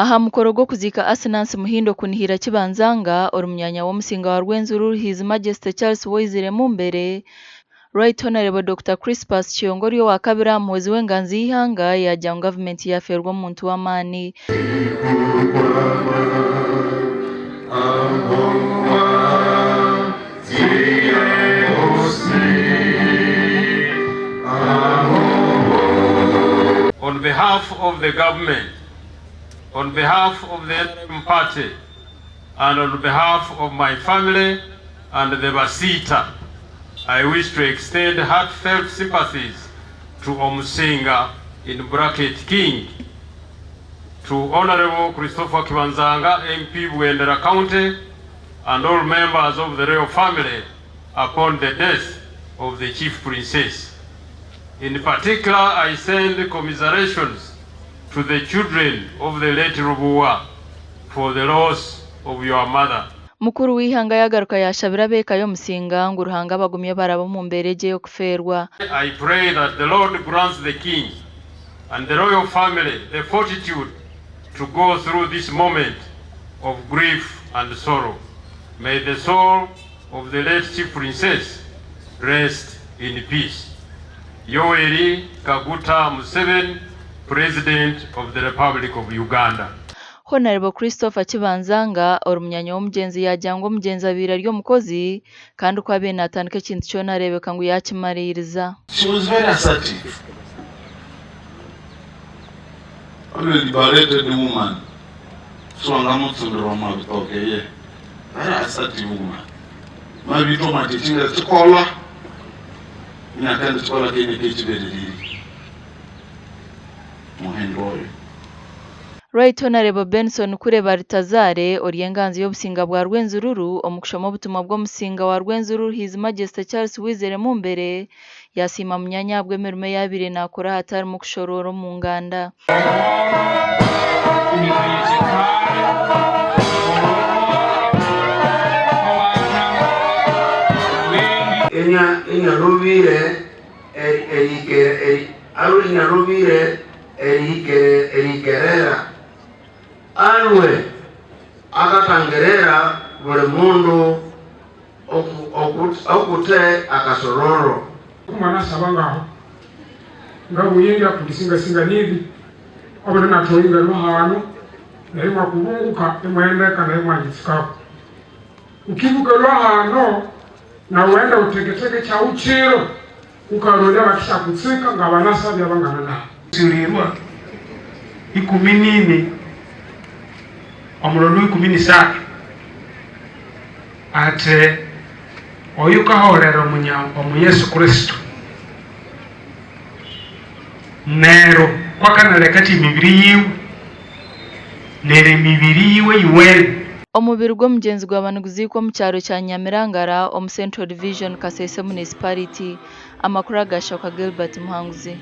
Aha mukoro gw'okuziika Asinansi Muhindo Kunihira Kibanzanga, ori munyaanya w'omusinga wa Rwenzururu His Majesty Charles Woizire Mumbere, Right Honourable Dokita Crispus Kiyonga ori owakabiri aha muhwezi w'enganzi y'eihanga yaagira ngu gavumenti yaafeerwa omuntu w'amaani. On behalf of the government, on behalf of the NRM party and on behalf of my family and the Basiita, I wish to extend heartfelt sympathies to Omusinga in bracket King, to Honourable Christopher Kibanzanga MP Bwendera County and all members of the royal family upon the death of the Chief Princess. In particular, I send commiserations to the children of the late Rubuwa for the loss of your mother. Mukuru w'eihanga yaagaruka yaashabira ab'eka y'Omusinga ngu Ruhanga abagumye barabe omu mbeera egi ey'okufeerwa. I pray that the Lord grants the King and the royal family the fortitude to go through this moment of grief and sorrow. May the soul of the late Chief Princess rest in peace. Yoweri Kaguta Museveni, President of the Republic of Uganda. Honarebo Christopher Kibanzanga, ori munyaanya w'omugyenzi yaagira ngu omugyenzi abaire ari omukozi kandi ku abaire naatandika ekintu kyona areebeka ngu yaakimariiriza. She was very assertive. Only liberated woman Swanga Mutsundiro Mabitoke ye. Very assertive woman. Mabito matichinga chikola. Inakanda chikola kenye kechibereriri. Muhendo oyo. Right Honourable Benson Kure Baritazaare ori enganzi y'obusinga bwa Rwenzururu omu kushoma obutumwa bw'omusinga wa Rwenzururu His Majesty Charles Wizere Mumbere yasiima munyaanya ahabw'emirimo ei abaire naakora hatarimu kushoroora omu nganda. Enyarubire erihikerera, Alwe akatangerera buli mundu okute akasororo. Omwana asaba ngaho nga buyingira kulisingasinga nibi obona natoyinga luhano naye mwakubunguka imwendeka naye mwangitsikaho ukivuka lwahano na uenda uteketeke cha uchiro ukarolia vakishakutsika nga vanasavya vangana navo Sulirwa ikumi nini omulolo 13 ate oyu kaholera omu Yesu Kristo nero kwakanaleka ti mibiri yiwe nere mibiri yiwe yiwene. Omubiri gw'omugyenzi gwaba niguziikwa omu kyaro kya Nyamirangara omu Central Division, Kasese Municipality. Amakuru aga Shauka Gilbert Muhanguzi.